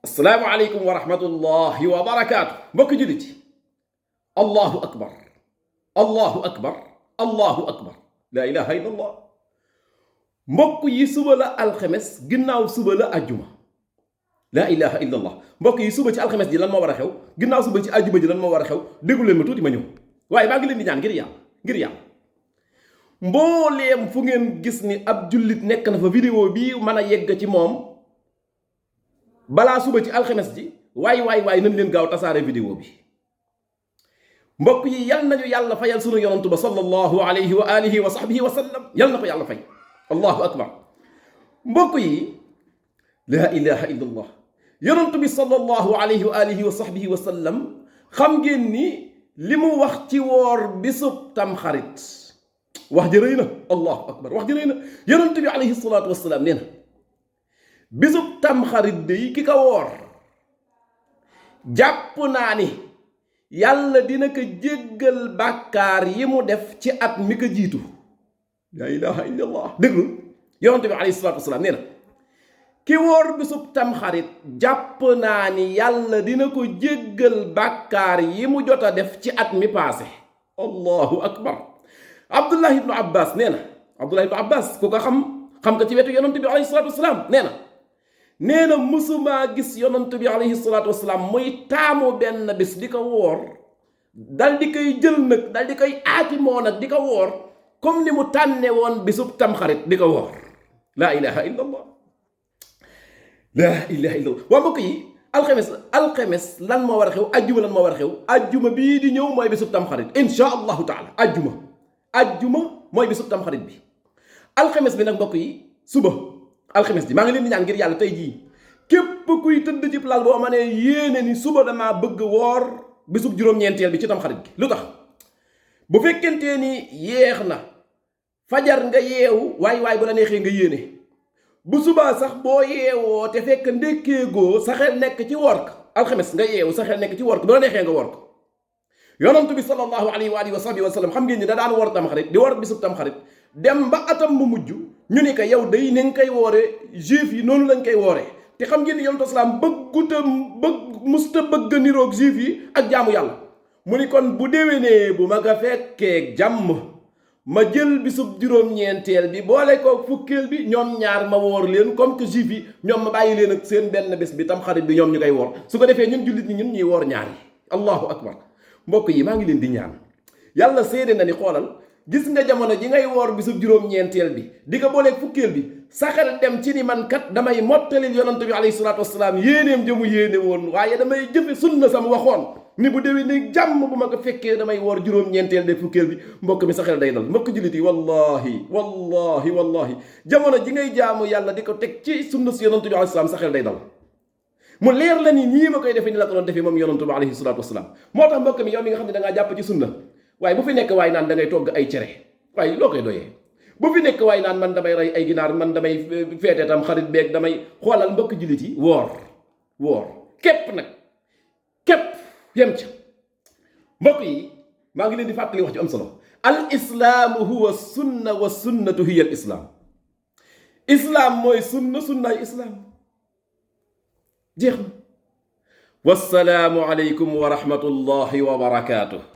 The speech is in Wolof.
السلام عليكم ورحمة الله وبركاته mbokk jullit yi allahu akbar allahu akbar allahu akbar laa ilaha illa allah mbokk yi suba la alxemes ginnaaw suba la ajjuma laa ilaha illa allah mbokk yi suba ci alxemes ji lan moo war a xew ginnaaw suba ci ajjuma ji lan moo war a xew déglu leen ma tuuti ma ñëw waaye maa ngi leen di ñaan ngir yàlla mbooleem fu ngeen gis ni ab jullit nekk na fa vidéo bii mën a yegg ci moom balaa suba ci alxemes ji waay nañ leen gaaw tasaare vidéo bi mbokk yi yal nañu yàlla fayal sunu yonantu ba sallallahu alayhi wa alihi wa sahbihi wa sallam yal na ko yàlla fay allahu akbar mbokk yi laa ilaha illa allah yonantu bi sallallahu alayhi wa alihi wa sahbihi wa sallam xam ngeen ni li mu wax ci woor bisub tamxarit wax ji rëy na allahu akbar wax ji rëy na yonantu bi alayhi salaatu wasalaam nee na bisub tamxarit day ki ko woor jàpp naa ni yàlla dina ko jéggal bàkkaar yi mu def ci at mi ko jiitu laa ilaha illa allah déglu yonent bi alayhi salaatu wasalaam nee na ki woor bisub tamxarit jàpp naa ni yàlla dina ko jéggal bàkkaar yi mu jot a def ci at mi paase allahu akbar abdullah ibnu abbas nee na abdullah ibnu abbas ku ko xam ko ci wetu yonent bi alayhi salaatu wasalaam nee na mësumaa gis yonent bi alayhi salaatu wasalaam muy taamu benn bis di ko woor dal di koy jël nag dal di koy aakimoo nag di ko woor comme ni mu tànne woon bisub tamxarit di ko woor laa ilaha illa allah laa ilaha illa allah waa mbokk yi alxemes lan moo war a xew ajjuma lan moo war a xew ajjuma bii di ñëw mooy bisub tamxarit insha allahu taala ajjuma mooy bisub tamxarit bi alxemes bi nag mbokk yi suba alxemes ji maa ngi leen di ñaan ngir yàlla tey jii képp kuy tëdd ci lal boo ma ne yéene ni suba damaa bëgg woor bisub juróom-ñeenteel bi ci tamxarit gi lu tax bu fekkentee ni yeex na fajar nga yeewu waay bu la neexee nga yéene bu subaa sax boo yeewoo te fekk ndékkeegoo sa xel nekk ci woor ko alxemes nga yeewu sa xel nekk ci woor ko bu la neexee nga woor ko yonent bi sallallahu alayhi wa alihi wa sahbihi wa sallam xam ngeen ni da daan woor tamxarit di woor bisub tamxarit dem ba atam mu mujj ñu ni ko yow day ni nga koy wooree juif yi noonu lañ koy wooree te xam ngeen ni yonent salaam musta bëgg niroog juif yi ak jaamu yàlla mu ni kon bu déwénee bu ma nga fekkee jàmm ma jël bisub juróom-ñeenteel bi boole ko fukkeel bi ñoom ñaar ma woor leen comme que juif yi ñoom ma bàyyi leen ak seen benn bés bi tam xarit bi ñoom ñu koy woor su ko defee ñun jullit ñi ñun ñuy woor ñaar yi allahu akbar mbokk yi maa ngi leen di ñaan yàlla séede na ni xoolal gis nga jamono ji ngay woor bisub juróom-ñeenteel bi di ko booleeg fukkeel bi saxal dem ci ni man kat damay mottalil yonant bi alayhi salaatu wasalaam yéeneem jëmu yéene woon waaye damay jëfe sunna sam waxoon ni bu déwee ni jàmm bu ma ko fekkee damay woor juróom-ñeenteel de fukkeel bi mbokk mi saxel day dal mbokk jullit yi wallahi jamono ji ngay jaamu yàlla di ko teg ci sunna si yonant bi alayhi salaam saxel day dal mu leer la ni ñii ma koy defee ni la ko doon defee moom yonant bi alayhi salaatu wasalaam moo tax mbokk mi yow mi nga xam ne da ngaa jàpp ci sunna waaye bu fi nekk waay naan da ngay togg ay cere waaye loo koy doyee bu fi nekk waay naan man damay rey ay ginaar man damay feete tam xarit beeg damay xoolal mbokk jullit yi woor képp yem ca mbokk yi maa ngi leen di fàttali wax ci am solo al islaamu huwa sunna wa sunnatu hiya al islaam mooy sunnaay islaam jeex na wassalaamu aleykum wa rahmatullahi wa barakaatuh